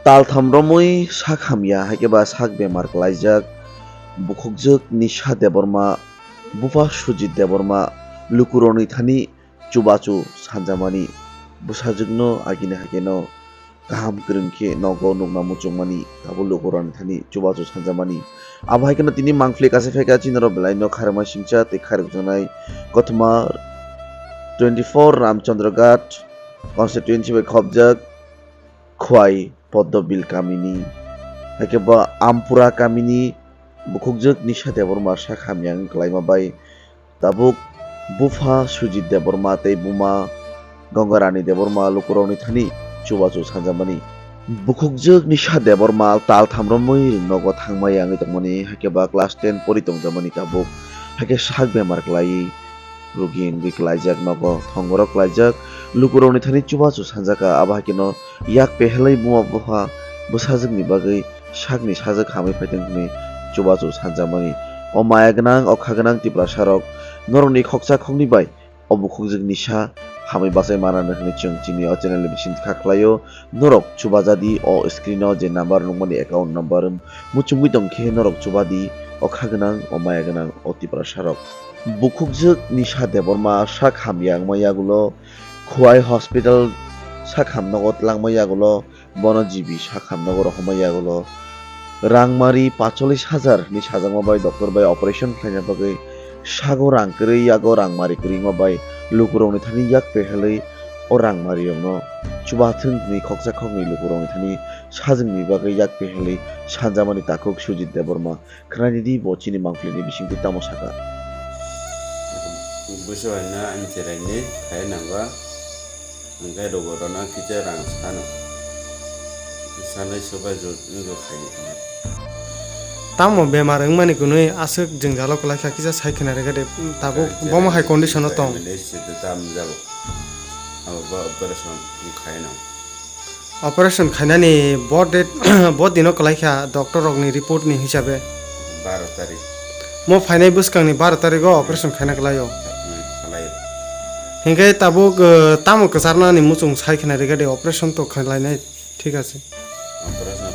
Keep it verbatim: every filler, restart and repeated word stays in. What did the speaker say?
Taltham romwi sak hamya hai khe ba sak bemar klaijak bukhukjwk Nisha Debbarma, bupha Sujit Debbarma lukurokni thani chubachu sanjamani. Bwsajwkno agini hai kheno kaham kwrwng khe nogo nukna muchungmani, tabuk lukurokni thani chubachu sanjamani. Abo hai kheno tini mangpili kaisa phaikha chini rok belai no kharma singcha tei kharokjaknai kothoma twenty four Ramchandra Ghat constituency bai khopjak Khwai Poddobil kamini, hai khe bo Ampura kamini bukhukjwk Nisha Debbarma sak hamya wng kwlaima bai tabuk bupha Sujit Debbarma tei buma Gangarani Debbarma lukurokni thani chubachu sanjamani. Bukhukjwk Nisha Debbarma taltham romwi nogo thangmaya wngwi tongmani, hai khe ba class ten pori tongjamani tabuk, hai khe sak bemar kwlaiwi rugi wngwi klaijak nogo thongorok klaijak lukurokni thani chubachu sanjaka, abo hai kheno yak pehelwi buma bupha bwsajwkni bagwi sakni sajwk hamwi phaitong hwnwi chubachu sanjakmani. O maya gwnang, o kha gwnang Tiprasarok, norokni khoksa khoknwi bai o bukhukjwk Nisha hamwi bachai manani hwnwi chwng chini o channel ni bisingtwi kha khlaio. Norok chubajadi o screen o je number nukmani account number muchungwi tongkhe norok chubadi o kha gwnang, o maya gwnang o Tiprasarok. Bukhukjwk Nisha Debbarma sak hamya wngma yagulo Khwai hospital sak hamnogo twlangma yagulo bono G B sak hamnogo rohorma yagulo rangmari pacholis hajar hinwi sajakma bai doctor bai operation khlaina bagwi sago rang kwrwi yago rangmari kwrwima bai lukurokni thani yak pehelwi o rangmari rokno chubathwng hinwi khoksa khoknwi lukurokni thani sajwkni bagwi yak pehelwi sanjamani takhuk Sujit Debbarma. Khwnani di bo chini mangpili ni bisingtwi tamo saka. Buso hai na ani cherai ni khai nangba. Hingke rogo rona kisa rang sano. Sanai sobai jo, jo khai ni. Tamo bemar wngmani kwnwi aswk jwngjalo kwlaikha kisa sai khna rega de, tabuk bomo hai condition o tong. Tam jalo. Abo ba operation khai nang. Operation khainani bo date, bo dino kwlaikha doctor rokni report ni hisabe. Baro tarik. Mo phainai bwskangni baro tarigo operation khaina kwlaio. Hmm, khlaio. Hinkhe tabuk, eh, tamo kwcharnani muchung sai khna rega de operation to khlainai, thik ase. Operation